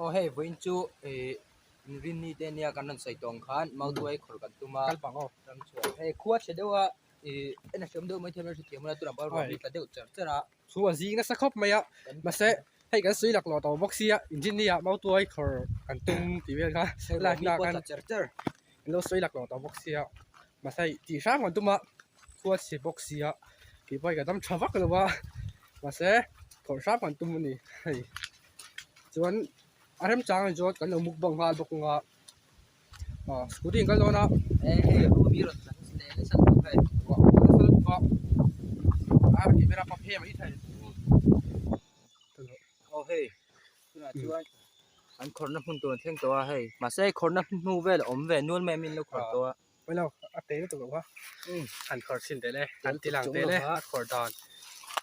Aw hei vawiin chu ih inrinni te nia kan rawn sawi tawh ang khan mautuai khawrh kan tum a ram chhuah hei khua chhe deuh a ih en a hriam deuh mai thei a hrethiam a tunah pawh ruah hi tla deuh char char a. Chu a zing nasa khawp mai a mahse hei kan sawi laklawh tawh bawk sia inrinni ah mautuai khawrh kan tum tih vel kha live na khan an lo sawi laklawh tawh bawk sia mahse hei tih hrang kan tum a khua chhe bawk sia keipawh hi ka dam tha vak lo a mahse khawrh hrang kan tum a ni hei. Chuan a remchang ah chuan kan lo mukbang nghal bawk ang a ah scooty an kal dawn a a camera pawh phe mai thei aw hei tunah chuan an khawrhna hmun tur an thleng tawh a hei mahse khawrhna hnu vel a awm ve nual mai a min lo khawrh tawh a Awilo a te lutuk loh a han khawrh chhin teh le an ti lang teh le a khawrh dan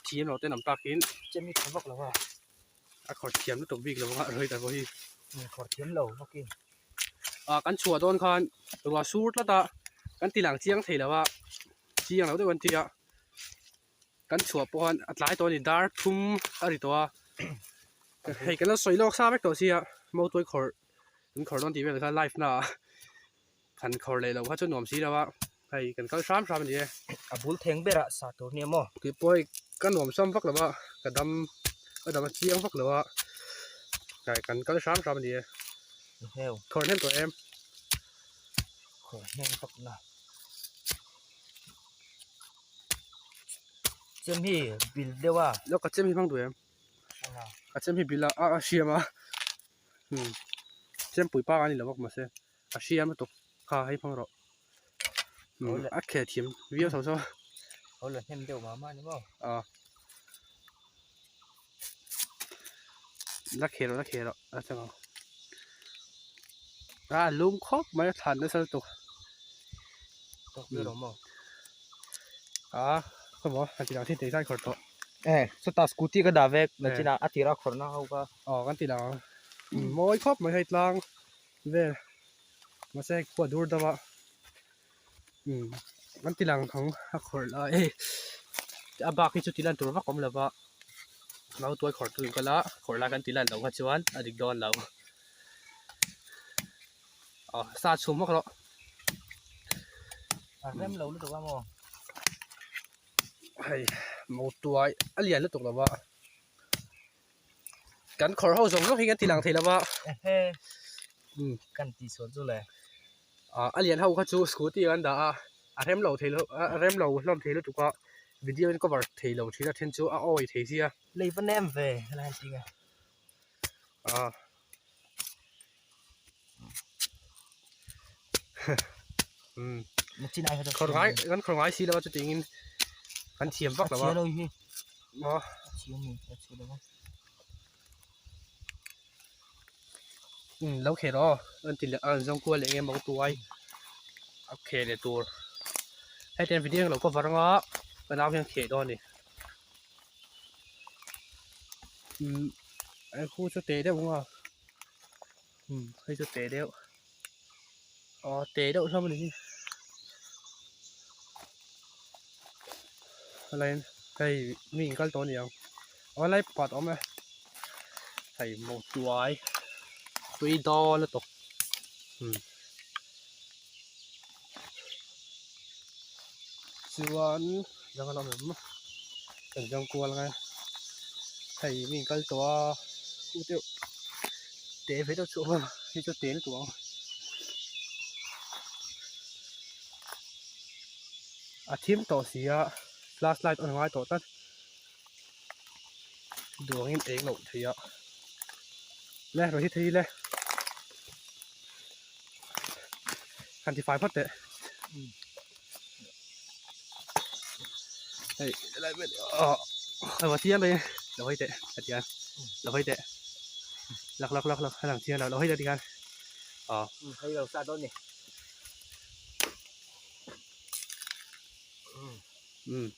thiam lo ten awm takin chemi tha vak lo a. A khawrh thiam lutuk bik lo a rei ta pawh hi. Khawrh thiam lo bawk in. Ah kan chhuah dawn khan ruah sur tlat a kan ti lang chiang thei lo a chiang lo deuh an ti a kan chhuah pawh khan a tlai tawh a ni dar thum a ri tawh a hei kan lo sawi lawk sa vek tawh sia mautuai khawrh kan khawrh dawn tih vel kha live na ah kan khawrh leh loh kha chu nuam si lo a hei kan kal hram hram a ni e. A bul theng berah sa tur nia maw? Tih pawh hei ka nuam sam vak lo a ka dam ka dam a chiang vak lo a hei kan kal hram hram a ni e. Heu. Khawrh hnem tawh em? Khawrh hnem vak na. Chem hi bil deuh a. Lo ka chem hi hmang duh em? Ka chem hi bil a a hriam a chempui pa a ni lo bawk mahse. A hriam lutuk kha hei hmang rawh a khel thiam viau tho saw Aw la hnem deuh mah mah ni maw ah la khel rawh la khel rawh a chang ang a lum khawp mai a thlan nasa lutuk tawk ber awm maw ah khaw maw han ti lang thin teh zai khawrh tawh eh sawtah scooty ka dah vek nachinah a tirah khawrhna ho kha aw kan ti lang ang mawi khawp mai hei tlang vel mahse hei khua dur deuh a umm an ti lang ang a khawrh lai hei a bak hi chu ti lan tur vak awm lova nau tuai khawrh tu in kal a khawrh lai kan ti lan loh kha chuan a dik dawn lo aw sa chhum vak rawh a rem lo lutuk a maw hei mautuai a lian lutuk lova. Kan khawrh ho zawng zawng hi kan ti lang thei lo va. Ehe. Kan tih sual chu le. Ah a lian ho kha chu scooty an dah a, a rem lo thei lo a rem lo hlawm thei lutuk a, video in cover thei lo thin a then chu a awi thei sia. Lei va nem ve helai an ti nge. Ah. Um. Khawrh ngai kan khawrh ngai si lo a chutiangin kan thiam vak lo a. Maw. Um lo khel aw an ti leh a an zawng kual leh eng emaw tuai a khel leh tur hetiang video lo cover anga ka nau hian kheh dawn a ni um hei khu chu teh deuh anga um hei chu teh deuh aw teh deuh hlawm a ni hi helai hei mi in kal tawh a ni ang aw helai pakhat a awm e hei maw tuai tui dawn lutuk um chuan dang an awm em kan zawng kual ang e hei mi in kal tawh a khu deuh teh ve deuh chu a awm a hei chu teh lutuk ang a thim tawh si a flash light on ngai tawh tlat duangin eng loh thei a le rawn hi thei le han ti fai phawt teh hei helai vel ah hei va chiang mai lo hawi teh a ti a lo hawi teh lak lak lak lak a lang chiang lo lo hawi teh tikhan ah hei lo sa dawn ni um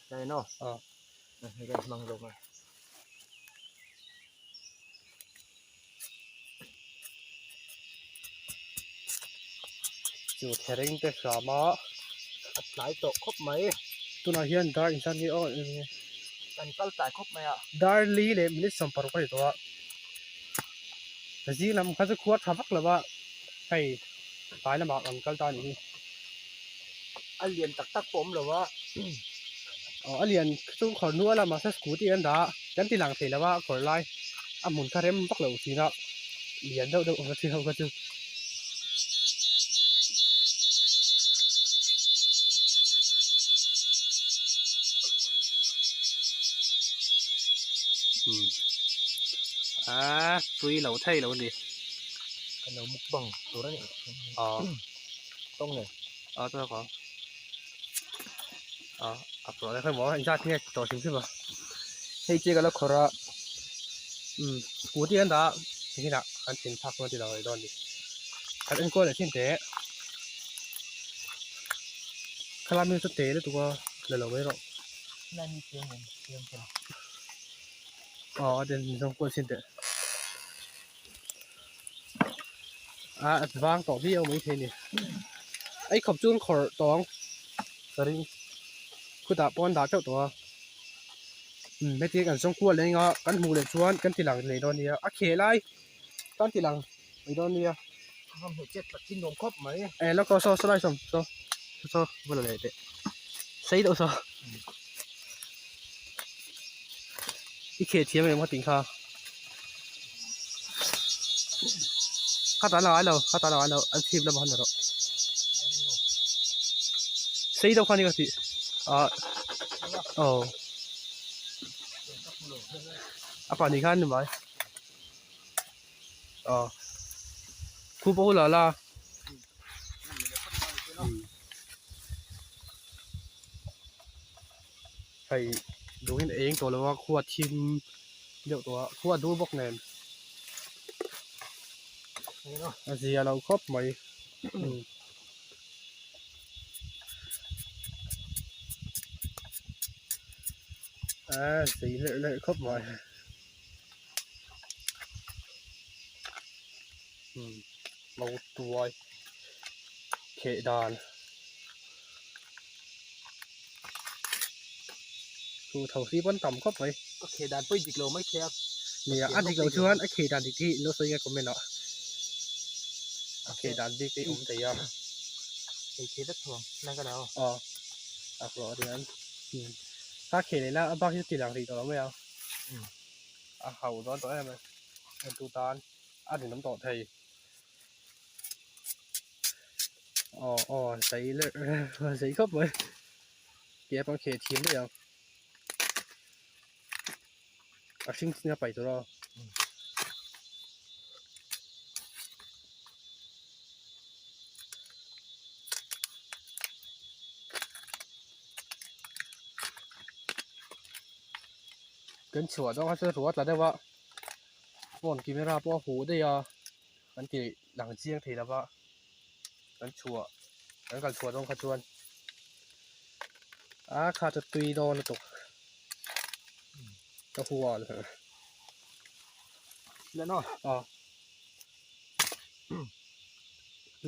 đây no ah hei đây mang rồi mà Chu thereng te hram a a tlai tawh khawp mai tunah hian dar insan hi aw eng nge. Kan kal tlai khawp mai a. Dar li leh minute 60 a ni tawh a. Zing lam kha chu khua tha vak lo a, hei tlai lamah kan kal ta a nih hi. A lian tak tak pawh awm lo a. Aw a lian chu khawr hnu a lamah sawn scooty an dah a, kan ti lang thei lo a khawr lai a hmun kha rem vak lo thin a, lian deuh deuh awm a thil ho kha chu. Umm ah tui lo thei lo a ni. Kan lo mukbang tur a ni. Aw. Tawng le. Aw chuan ka aw a pawh le khawimaw inzat nge tawh hrim hrim a. Hei che ka la khawrh a. Umm scooty an dah a tihinah an thin phak dawn tih lo dawn a ni. Kan enkawl leh thin teh. Khalai mi chu te lutuk a la lo mai rawh. Khalai mi chiang em chiang chiang. Aw a den zawng kual thin teh. A vang tawh viau mai thei a ni. Ei khawp chu an khawrh tawng ka ring khutah pawh an dah teuh tawh a umm hetiang kan zawng kual leh eng a kan hmuh leh chuan kan ti lang leh dawn nia a kheh lai kan ti lang mai dawn nia. Ram hmuh chet tak hi nuam khawp mai. E lo ko saw saw lai sawm saw saw va la leh teh sei deuh saw i kheh thiam em kha tih kha kha tan a ngai lo kha tan a ngai lo an chhip lamah khan la rawh sei deuh kha ni ka tih ah aw a pahnih khan ni mai aw khu pawh hu la la. Hei duhin eng tawh lo a khua thim deuh tawh a khua dur bawk nen a zia lo khawp mai a zei lerh lerh khawp mai mautuai kheh dan. Chu tho hi pawn tam khawp mai. Ka kheh dan pawh i dik lo mai thei a. Nia a dik loh chuan a kheh dan dik hi in lo sawi nge comment ah. A kheh dan bik te awm thei a. Ei thei vek tho ang nang ka lo. Aw a hlawh rian. Ka kheh leh la a bak hi chu ti lang rih tawh lo mai ang. A hauh dawn tawh em a entu tan a rinawm tawh thei. Aw aw zei lerh zei khawp mai ke pawh a kheh thiam daih ang a hring chin a paih tur aw. Kan chhuah dawn kha chuan ruah a tla deuh a phone camera pawh a huh daih a. Kan ti lang chiang thei lova kan chhuah kan kal chhuah dawn kha chuan a kha chu tui dawn lutuk ka hual aw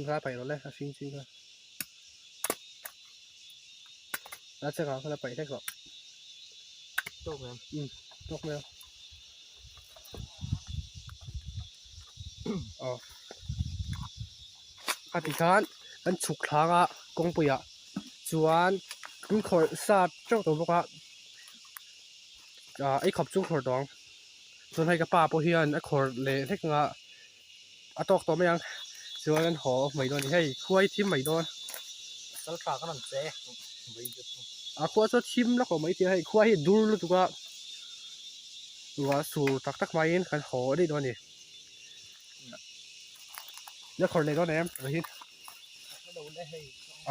kha paih rawh le a hring chi kha a chekah khan a paih hlek rawh um tawk mai a. Aw a ti khan kan chhuk thlang a kawngpui ah chuan kan khawrh sa teuh tawh bawk a ah ei khawp chu khawrh tawh ang chuan hei ka pa pawh hian a khawrh leh hlek ang a a tawk tawh mai ang chuan an haw mai dawn a ni hei khuai thim mai dawn a khua chu a thim lawk lo mai thei a hei khua hi a dur lutuk a ruah sur tak tak hmaiin kan haw daih dawn a ni la khawrh leh dawn em Rohit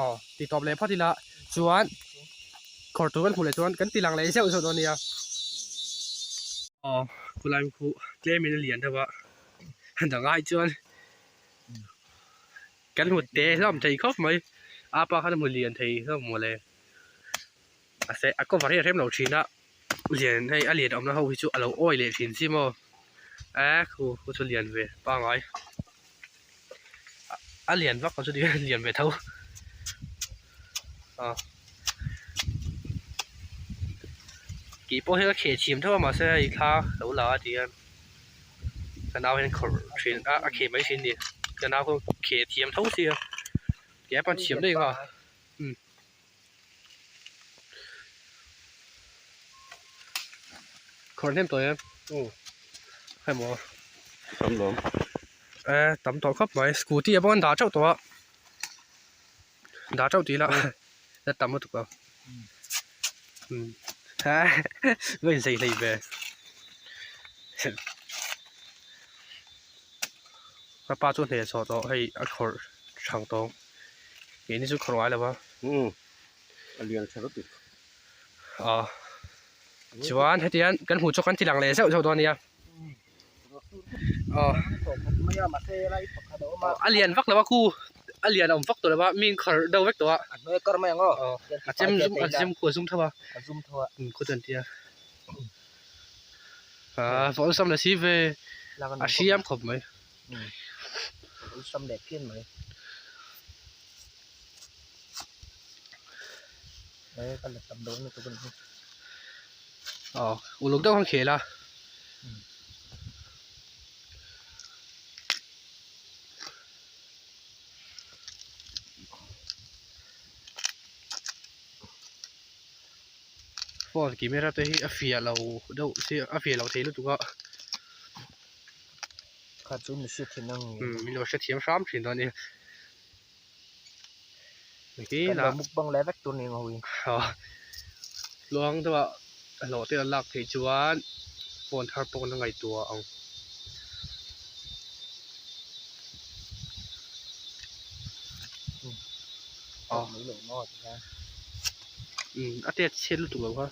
aw ti tawp leh phawt ila chuan khawrh tur kan hmuh leh chuan kan ti lang leh zeuh zeuh dawn a nia aw khulai khu tlem in a lian deuh a dang ai chuan. Kan hmu te hlawm thei khawp mai a pa khan a hmu lian thei hlawm mawle mahse a cover hi a hrem lo thin a lian hei a lian awmna ho hi chu a lo awi leh thin si maw e khu khu chu lian ve pangai a lian vak lo chu lian ve tho aw. Tih pawh hi ka kheh chhim tho a mahse hei thla lo la a ti a ka nau hian khawrh thin a a kheh mai thin a ni ka nau pawh kheh thiam tho sia kei pawh thiam daih ang a umm. Khawrh hnem tawh em hei maw tam lawm e tam tawh khawp mai scooty ah pawh an dah teuh tawh a dah teuh tih ila la tam lutuk ang ha va inzei hlei ve ka pa chu hneh chhuah tawh hei a khawrh thang tawng keini chu khawrh ngai lo va a lian tha lutuk ah chuan hetiang kan hmuh chu kan ti lang leh zeuh zeuh dawn a nia aw a lian vak lo a khu a lian a awm vak tawh lo a mi in khawrh deuh vek tawh a aw a chem zum a chem khu a zum tho a khu chu an tia ah awlsam la si ve a hriam khawp mai. Aw uluk deuh khan khel a. Phone camera te hi a fiah lo deuh a fiah lo thei lutuk a. Kha chu mi hrethiam ang umm min lo hrethiam hram thin dawn a ni. Kan lo mukbang leh vek tur ni ang hawi. Aw tluang deuh a hlawh te a lak theih chuan phone thar pawh kan la ngaihtuah ang. Aw umm a tet chhiat lutuk lo kha.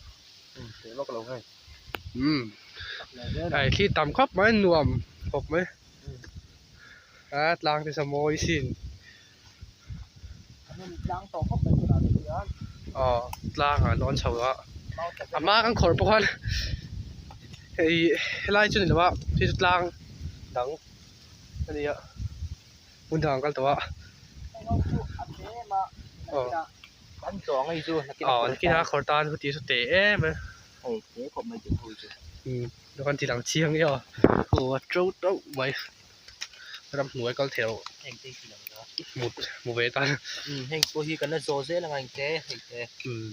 Umm hei thli tam khawp mai nuam khawp mai. A tlang te chu a mawi sin aw tlang ah lawn chho a a hma kan khawrh pawh khan hei helai chu a ni lo a hei chu tlang dang a ni a hmun dangah an kal tawh a aw aw nakinah a khawrh tan chu tih chu teh em a. Umm kan ti lang chiang e aw aw a to teuh mai ramhnuai kal thei loh hmu hmu ve tan umm heng pawh hi kan la zawh zel anga engte hei te umm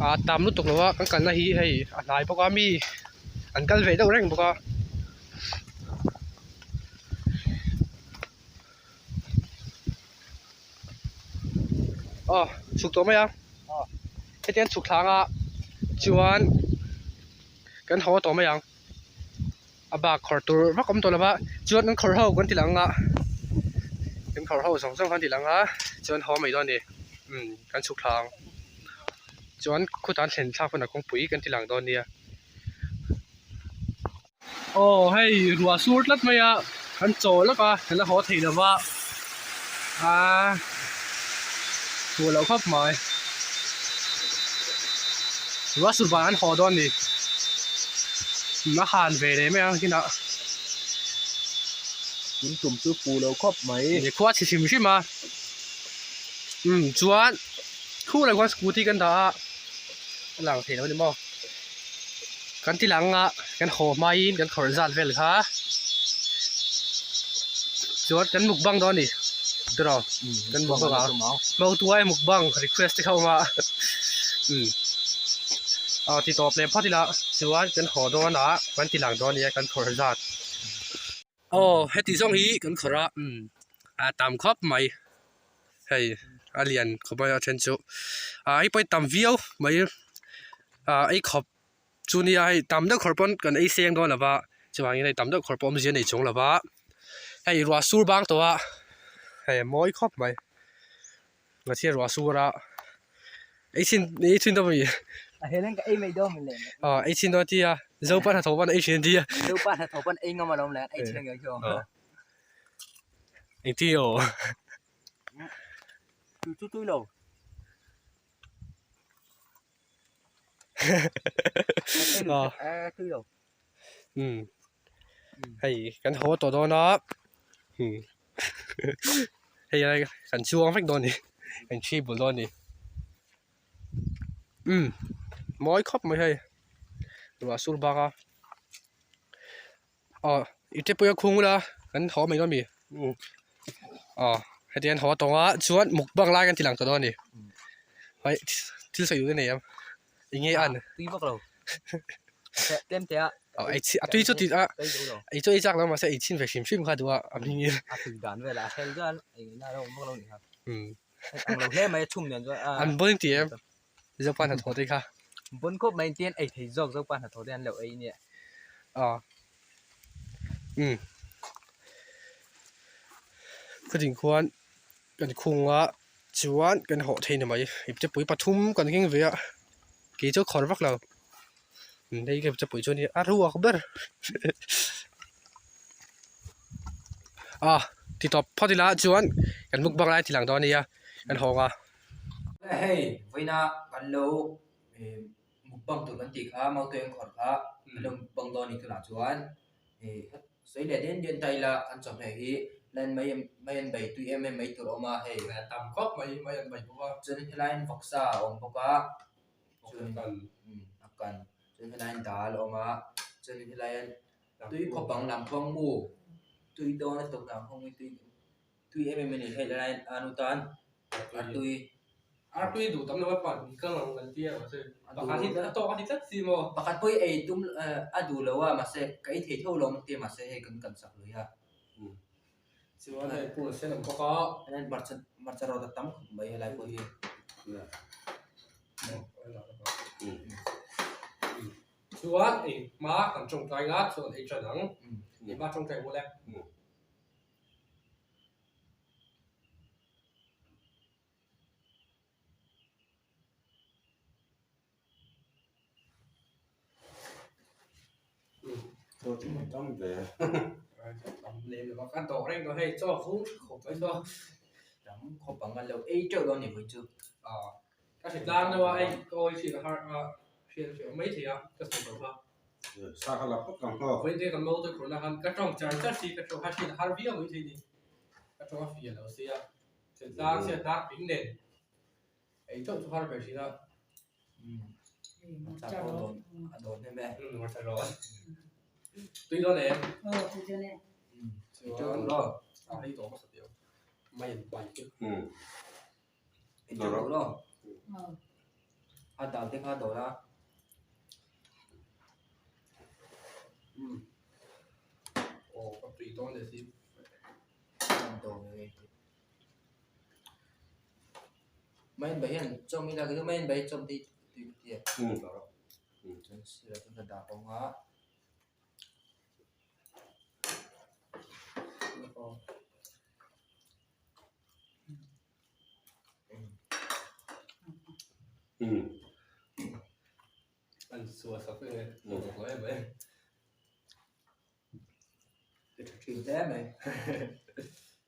a tam lutuk lo a kan kalna hi hei a hnai bawk a mi an kal ve deuh reng bawk a. Aw chhuk tawh mai a hetiang chhuk thla anga chuan kan haw tawh mai ang a bak khawrh tur vak awm tawh lo va chuan kan khawrh ho kan ti lang a kan khawrh ho zawng zawng kan ti lang a chuan haw mai dawn a ni umm kan chhuk thla ang chuan khutah an thlen thlak hunah kawngpui kan ti lang dawn nia. Aw hei ruah sur tlat mai a kan chaw lawk a kan la haw thei lo va aaa fuh loh khawp mai ruah sur vang an haw dawn a ni a han ve leh mai ang kinah tun tum chu fuh loh khawp mai ni khua chhe hrim hrim a umm chuan khu lah khuan scooty kan dah a a lang thei lo a ni maw. Kan ti lang a kan haw hmain kan khawrh zat vel kha chuan kan mukbang dawn a ni tiraw kan mukbang a mautuai mukbang request te kha a awm a umm aw ti tawp leh phawt ila chuan kan haw dawn a kan ti lang dawn a nia kan khawrh zat. Aw heti zawng hi kan khawrh a a tam khawp mai hei a lian khawp mai a then chu ah hei pawh hi tam viau mai ah ei khawp chu nia hei tam deuh khawrh pawn kan ei seng dawn lo va chuvangin hei tam deuh khawrh pawh awmzia nei chung lo va hei ruah sur bang tawh a hei a mawi khawp mai mahse ruah sur a ei chhin ei chhin dawn ami a he leng ka ei mai dawn le aw ei chhin dawn tia zopa hnathawh pawn ei thin a tia zopa hnathawh pawn ei ngam alawm le ei chhin ang hian engtin aw tui chu tui lo tui lo umm hei kan haw tawh dawn a umm hei lai kan chuang vek dawn a ni kan thi bul dawn a ni. Umm mawi khawp mai hei ruah a sur bak a aw i te pawh a khung ula kan haw mai dawn a mi aw heti hian haw tawng a chuan mukbang lai kan ti lang tawh dawn a ni hei thil sawi duh te nei em eng nge an tui vak lo tlem te a aw ei a tui chu ti a ei chu ei chak lo mahse ei chhin ve hrim hrim kha duh a a hming in a tui dan velah a hel chuan eng ina lo awm vak lo ni kha ang lo hle mai a chhum nen chuan an bon tih em Zopa hnathawh te kha bon khawp mai tin ei thei zawk Zopa hnathawh te an lo ei nia aw umm khawtin khuan kan khung a chuan kan hawh thei ni mai ipte pui pathum kan keng ve a kei chu khawr vak lo hei ka ipte pui chu a ni a ruak ber a ti tawp phawt ila chuan kan mukbang lai ti lang dawn a nia kan hawng a. Hei vawiina kan lo ih mukbang tur kan tih kha mautuai an khawrh kha kan lo mukbang dawn a ni tunah chuan ih sawi leh dian dian ta ila kan chawhmeh hi lan mai mai an bei tui em em mai tur a awm a hei tam khawp mai mai an bei bawk a chuan helaiin vawksa a awm bawk a chuan a kan chuan helaiin dal a awm a chuan helaiin tui khawpang lam khuang mu tui dawn a tuk lam khuang hi tui tui em em a ni hei helaiin anu tan artui artui duh tam lo a pan kal ang kan tia mahse pakhat hi a tawk a ti tlat si maw pakhat pawh hi ei tum a duh lo a mahse ka ei thei tho lo ang tia mahse hei kan kan sak lui a chuan hei pul sen awm bawk a hei hmarcha hmarcha rawt a tam khawp mai helai pawh hi chuan ei hma kan tawngtai nga chuan ei tan ang ei hma tawngtai mawl e. Chaw chu a tam ve. Tam lem lo a, ka dawh reng tawh hei chaw vur khawp mai chu. Tam khawp ang a lo ei teuh dawn ni vawi chu. Ka hre tlang deuh a hei ka awi hriat a har a hriat a mai thei a ka sawi tawh kha. Sa kha la phawt ang hlawk. Vawi te kan mo te khurna khan ka tawng char char si ka tawng kha hriat a har viau mai thei ni. Ka tawng a fia lo sia. Hriat tlang sia dak ping nen ei chauh chu har ve thin a. Hmarcha pawh a dawn a dawn hnem e. Hmarcha dawn. Tui dawn em? Aw tui dawn e. Chuan a hei tawh hmasa tih ang. Mai an pai chu. Ei teuh tur aw. A dal te kha a dawn a. Aw ka tui dawn leh si. Dawn e. Mai an bai hian chawm ila keichu mai an bai chawm te hi tui ka ti a. Chuan sirah chuan ka dah bawk a. An sual sak vek e, a bawk lo em mai. Ti tha thin hle mai.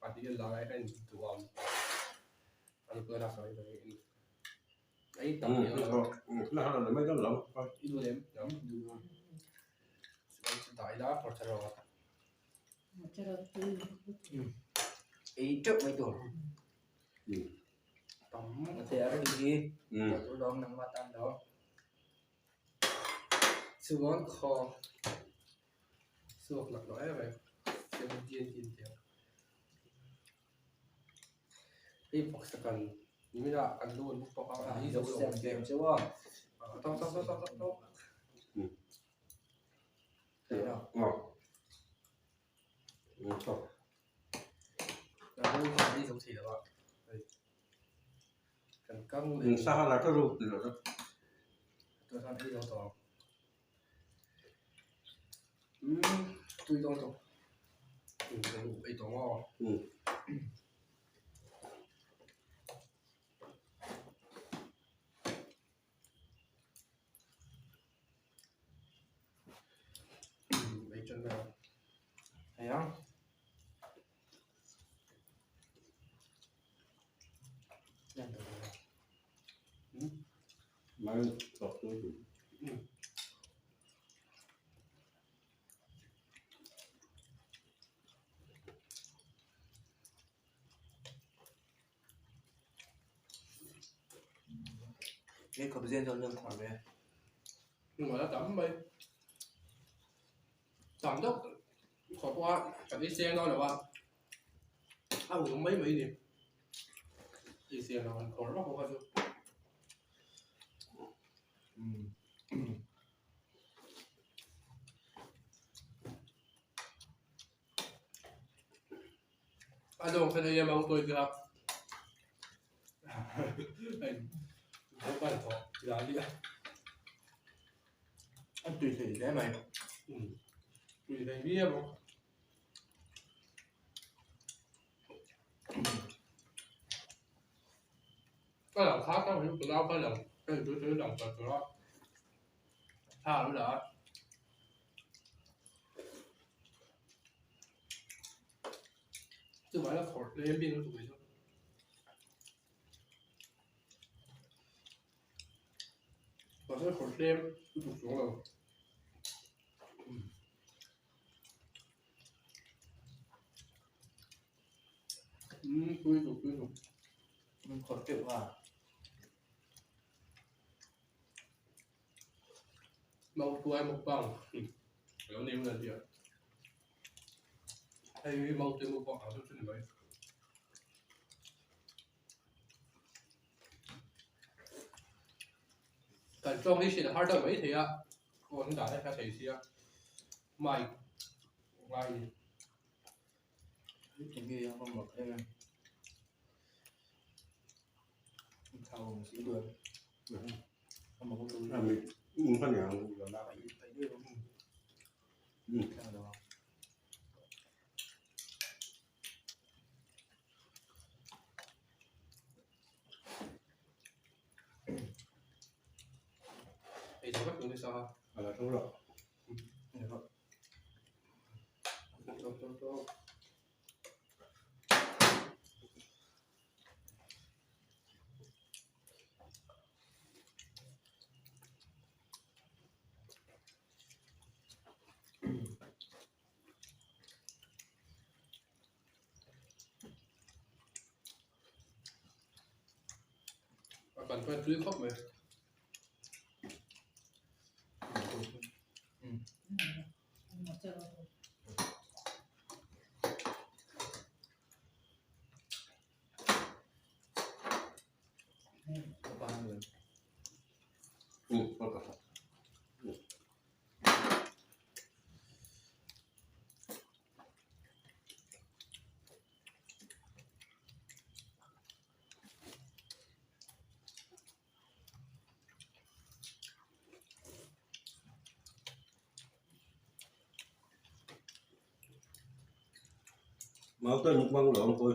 A ti la lai kha in duh am. An pawh la sawi mai in. Ai tam ni lo. La ha la mai dal lo. I du lem lam du. Chuan chu dai la por charo. Ei teuh mai tur. Tam a te a reng hi. Tur lawm nangmah tan lo. Chuan khaw suak lak loh em em siam dian dian tih ang hei box a kan nimin ah kan lu an buk bawk a a zo lo ang che chu a tawk tawk tawk tawk tawk kan lu kha an zo thei lo a kan kang leh sa ha la ka ru tah chuan ei zo tawh ang tui dawn tawh ka lu ei tawh maw ei tan mai ang hei ang Mai tawk chu tu. He khawp zen chuan an khawr ve. Hnuai a tam mai. Tam deuh khawp pawh a kan ei seng dawn lo a, a ung mai mai a ni. Ei seng lo han khawr vak ho kha chu. A dawng khan ei a mang tawi kha A tui hlei hle mai. Tui hlei viau bawk. Ka lang kha ka hmu nau ka lang hei chu thil lang ta tur a thla an la a. Chuvang a khawrh tlem bik lutuk mai chu. Mahse khawrh tlem lutuk chuang lo. Umm tui tuk tui tuk. Min khawrh teuh a. Mautuai mukbang a lo nei hun a tia. Hei hi mautuai mukbang ang deuh chu ni mai. Kan tawng hi hrilh a har deuh mai thei a, aw an dah nasa thei sia mic ngai ni. Enge a va mak em em. Thau awm si duai. A kan chuan tui khawp mai. Mau tới mukbang lawm tôi.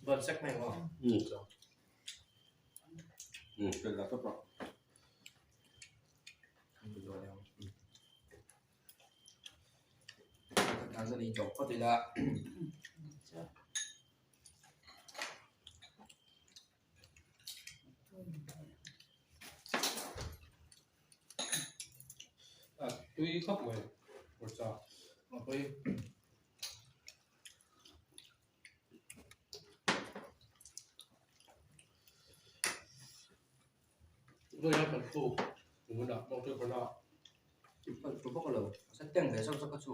Vâng sách này không? Ừ. Ừ, đây là cấp rồi. Kan sa ni chok pa tila. A tui khawp mai hmarcha. A tui. Vawi a kan thluk hmunah mawngtawi kawrna. Kan thluk bawk lo. Sa teng ve zawk zawk a chu.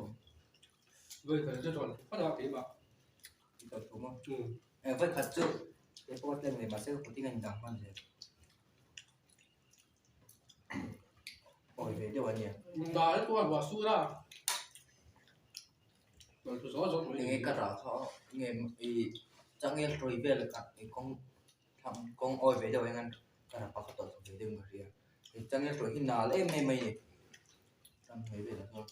Vawi khat chu chuan phawt a keimah. Kan thluk maw? Vawi khat chu kei pawh a teng ve mahse ka kut in a indang hman zel. Awi ve deuh a nia. Dah hi chuan ruah sur a. Enge ka rah kha nge i changel tawi vel khat i kawng thlang kawng awi ve deuh hian ka rah pakhat tawh ve deuh in ka hria i changel tawi hi nal em em mai a ni ram hnuai velah chuan.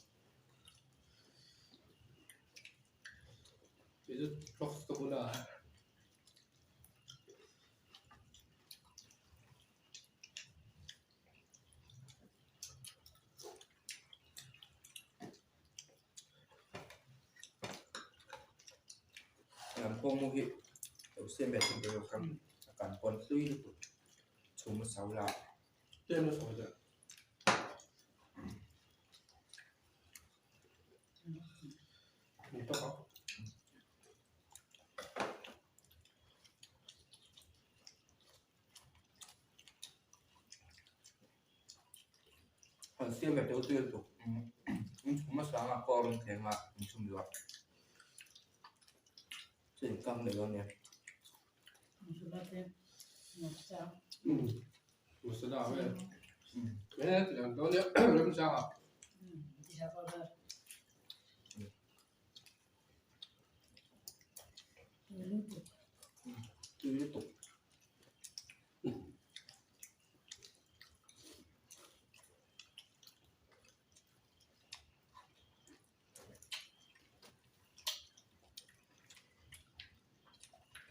Lam pawh mu hi lo siam ve thei bawk a a kan pawn hlui lutuk chhum a so la. Tlem a sawi leh. Ni tak a. Han siam ve teuh teuh lutuk in chhum hmasa anga kaw rawn thleng a in chhum duh a chu in kang leh dawn nia. Tui lutuk.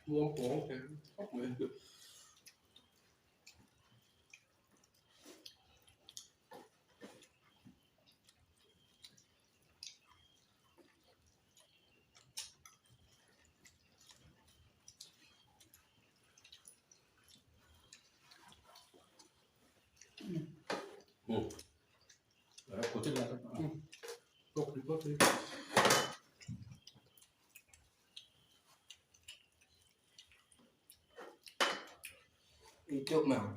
Muang pawng thei khawp mai. Ei teuh mai ang.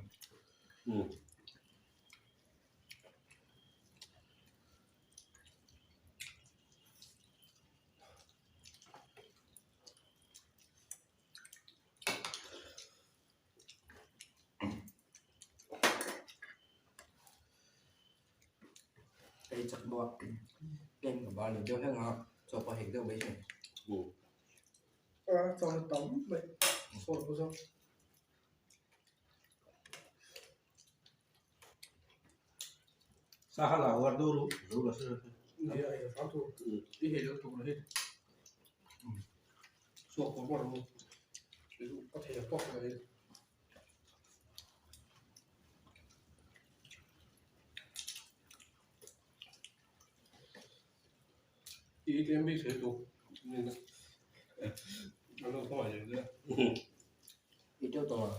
Ei chak bawk a tlem ka bar leh deuh hlek ang a chaw pawh hek deuh mai thei. A chaw hi tam mai sawi pawh zawk. Sa kha la war deuh ru zo la sir. Ni a ei hram tur i hei deuh tur hi suak pawh pawh ru a thei a tawk mai. I tlem bik thei tuk an lo khawngaih leh zel. I teuh tawh a.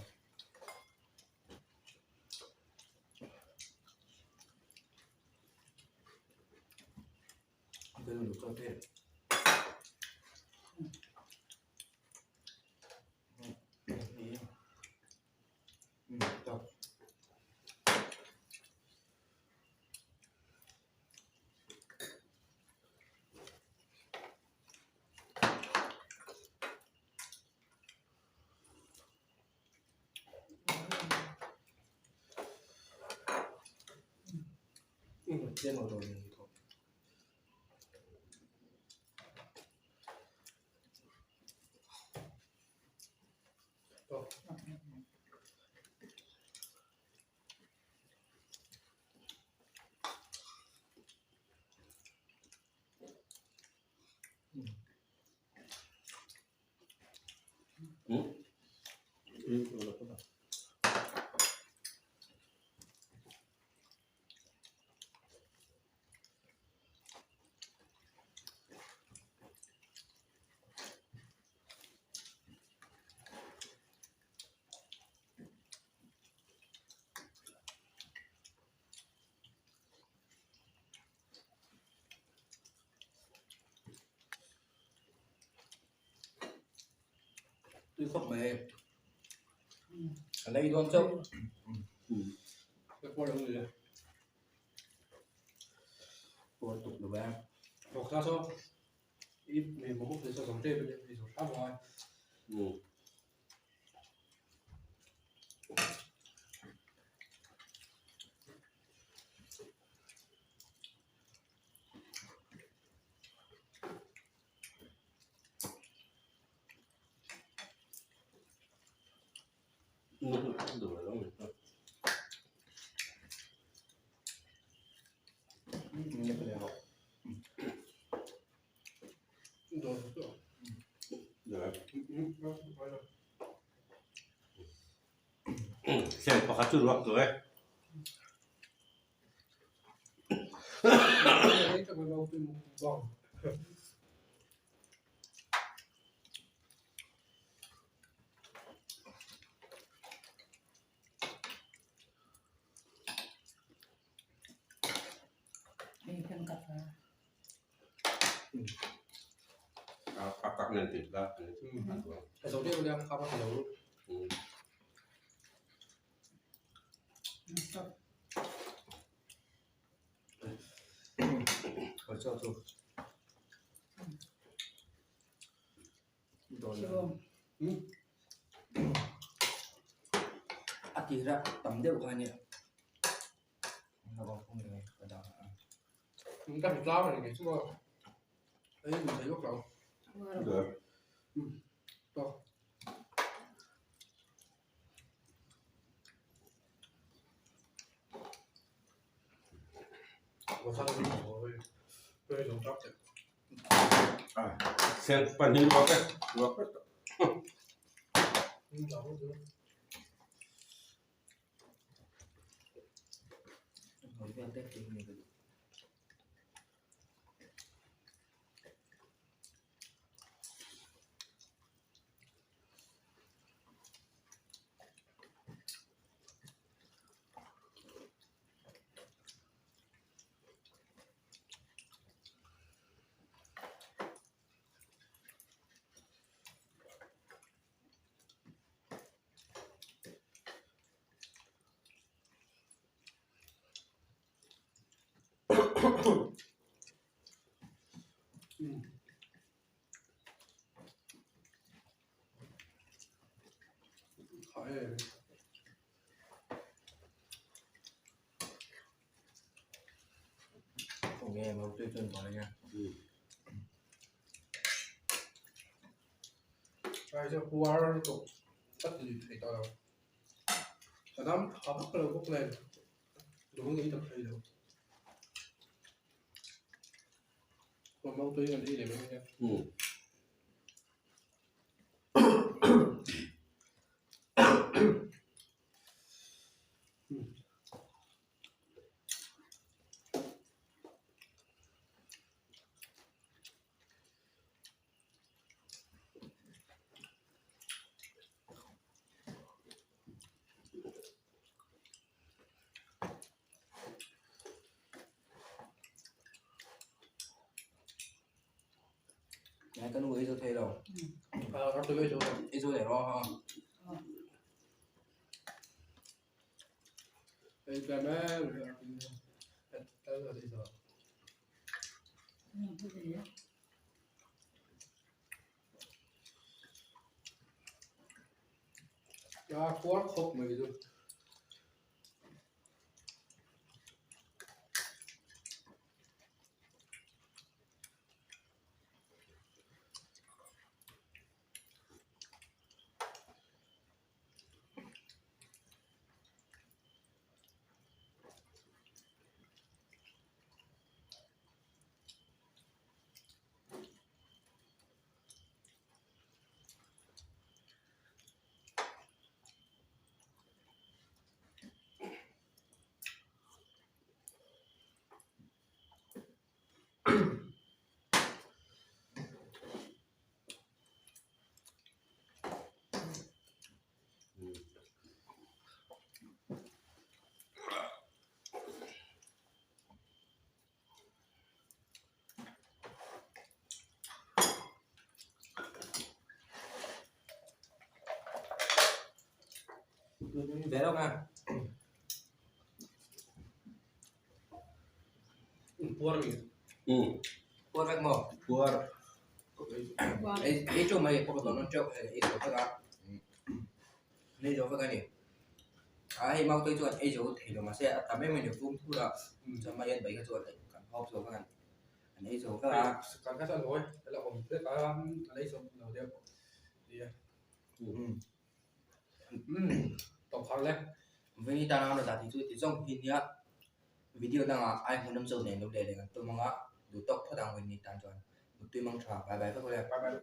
Tui khawp mai a lei dawn chauh. Puar tuk lo e. Siang pakhat chu ruak tawh e. A tak nen tih la. A zo deuh nia kha a lo. A tira tam deuh kha nia. Ka hre tlang reng kei chu maw ei duh thei vak lo. Tawk. Sen pahnih luak e luak vek tawh. Ai chu puar lutuk ka ti thei tawh lo ka dam tha vak lo bawk nen lung ei tak thei lo mawmawtui kan ei leh mai ania. Nai ka nu ei zo thei lo. A tui ei zo lo. Ei zo leh rawh ha. Ei tlem em em ei zo. A kuar khawp mai chu. Ve lawk a. Puar mi. Puar vek maw? Puar. Ei chu mai pawh ka dawn teuh hei ei zo vek a. Ei zo vek a ni. A hei mau te chuan ei zo thei lo mahse a tam em em a ni fum thur a chuan mai hian bai kha chuan kan hawp zo vek a ni. An ei zo vek a. Kan kha chuan hawi a la awm vek a a lei zo lo deuh nia. Tawp har le. Vei tan a zah tih chu ti zawng hi nia video dangah ai hmuhnawm zawk nen lo leh leh kan tum anga duh tawk phawt ang vei ni tan chuan mutui mang tha bye bye vek ule. Bye bye.